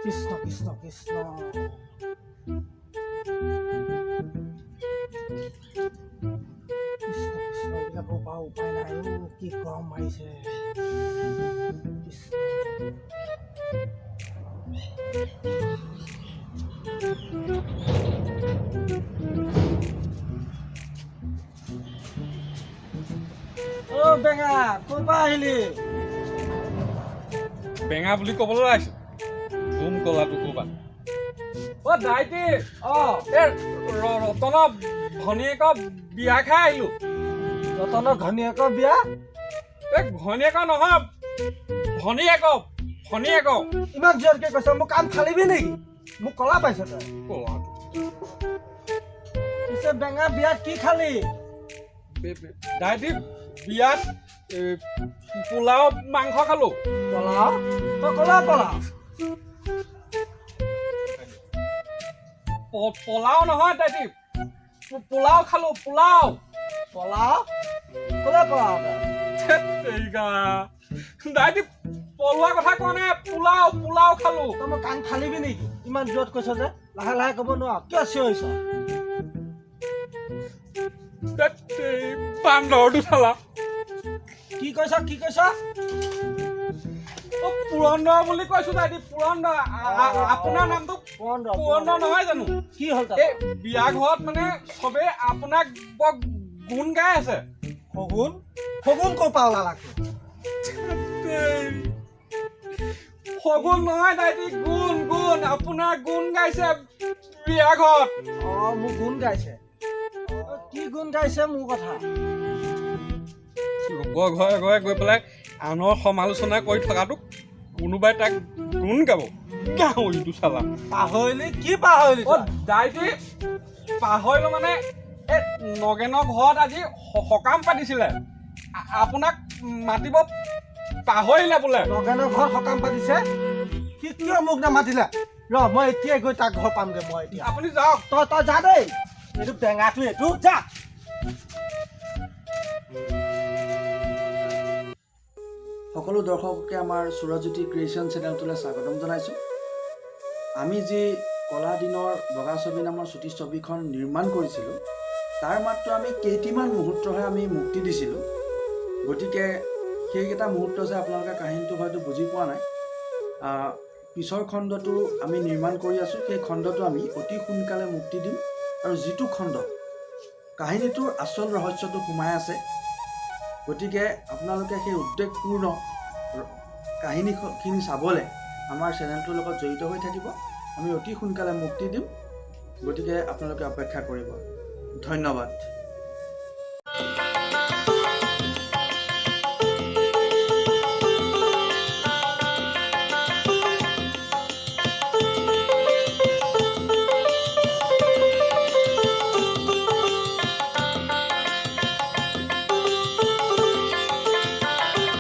কৃষ্ণ কৃষ্ণ কৃষ্ণ। কৃষ্ণ কৃষ্ণ, এইবিলাকৰ পৰা উপায় নাই অ', কি গৰম মাৰিছে। কৃষ্ণ। অ' বেঙা, ক'ৰ পৰা আহিলি? বেঙা বুলি ক'বলৈ আহিছো, ঘুম কলাটো ক'ৰবাত। অ' দাইটি, অ'। এই ৰতনৰ ভনীয়েকৰ বিয়া খাই আহিলো। ৰতনৰ ঘৈণীয়েকৰ বিয়া? এই ঘৈণীয়েকৰ নহয়, ভনীয়েকৰ, ভনীয়েকৰ। ইমান জোৰকে কৈছ, মোক কাম ফালিবি নেকি? মোক কলা পাইছ তই? কলাটো। পিছে বেঙা, বিয়াত কি খালি? দাইটি, বিয়াত পোলাও মাংস খালো। পোলাও? তই কলা পোলাও? পোলাও নহয় দাইটি, পোলাও খালো, পোলাও। পোলাও? কলা পোলাও? ধেৎ তেৰিকা। দাইটি, পলোৱা কথা কোৱা নাই, পোলাও, পোলাও খালো। তই মোক কাণ ফালিবি নেকি? ইমান জোৰত কৈছ যে, লাহে লাহে ক'ব নোৱাৰ? কিয় চিঞৰিছ? ধেৎ তেৰি, বান্দৰটো চালা। কি কৈছ, কি কৈছ? অ' পুৰন্দৰ বুলি কৈছো দাইটি, পুৰন্দৰ। আপোনাৰ নামটো পুৰন্দৰ? পুৰন্দৰ নহয় জানো? কি হ'ল তাত? এই বিয়া ঘৰত মানে চবেই আপোনাক বৰ গুণ গাই আছে। শগুন? শগুন ক'ৰ পৰা ওলাল আকৌ? শগুন নহয় দাইটি, গুণ, গুণ। আপোনাৰ গুণ গাইছে বিয়া ঘৰত। অ', মোৰ গুণ গাইছে? অ', কি গুণ গাইছে মোৰ কথা? লোকৰ ঘৰে ঘৰে গৈ পেলাই আনৰ সমালোচনা কৰি থকাটোক কোনোবাই তাক গুণ গাব? গাহৰিটো চালা। পাহৰিলি? কি পাহৰিলি অ' তই? দাইটি, পাহৰিলো মানে, এই নগেনৰ ঘৰত আজি সকাম পাতিছিলে, আপোনাক মাতিব পাহৰিলে বোলে। নগেনৰ ঘৰত সকাম পাতিছে? সি কিয় মোক নামাতিলে? ৰ, মই এতিয়াই গৈ তাক ঘৰ পামগৈ মই এতিয়া। আপুনি যাওক। তই যা দেই, এইটো বেঙাটো এইটো, যা। সকলো দৰ্শককে আমাৰ সুৰজ্যোতি ক্ৰিয়েশ্যন চেনেলটোলৈ স্বাগতম জনাইছোঁ। আমি যি কলা দিনৰ বগা ছবি নামৰ চুটি ছবিখন নিৰ্মাণ কৰিছিলোঁ, তাৰ মাত্ৰ আমি কেইটিমান মুহূৰ্তহে আমি মুক্তি দিছিলোঁ। গতিকে সেইকেইটা মুহূৰ্ত চাই আপোনালোকে কাহিনীটো হয়তো বুজি পোৱা নাই। পিছৰ খণ্ডটো আমি নিৰ্মাণ কৰি আছোঁ, সেই খণ্ডটো আমি অতি সোনকালে মুক্তি দিম আৰু যিটো খণ্ড কাহিনীটোৰ আচল ৰহস্যটো সোমাই আছে, গতিকে আপোনালোকে সেই উদ্বেগপূৰ্ণ কাহিনীখিনি চাবলৈ আমাৰ চেনেলটোৰ লগত জড়িত হৈ থাকিব। আমি অতি সোনকালে মুক্তি দিম, গতিকে আপোনালোকে অপেক্ষা কৰিব। ধন্যবাদ।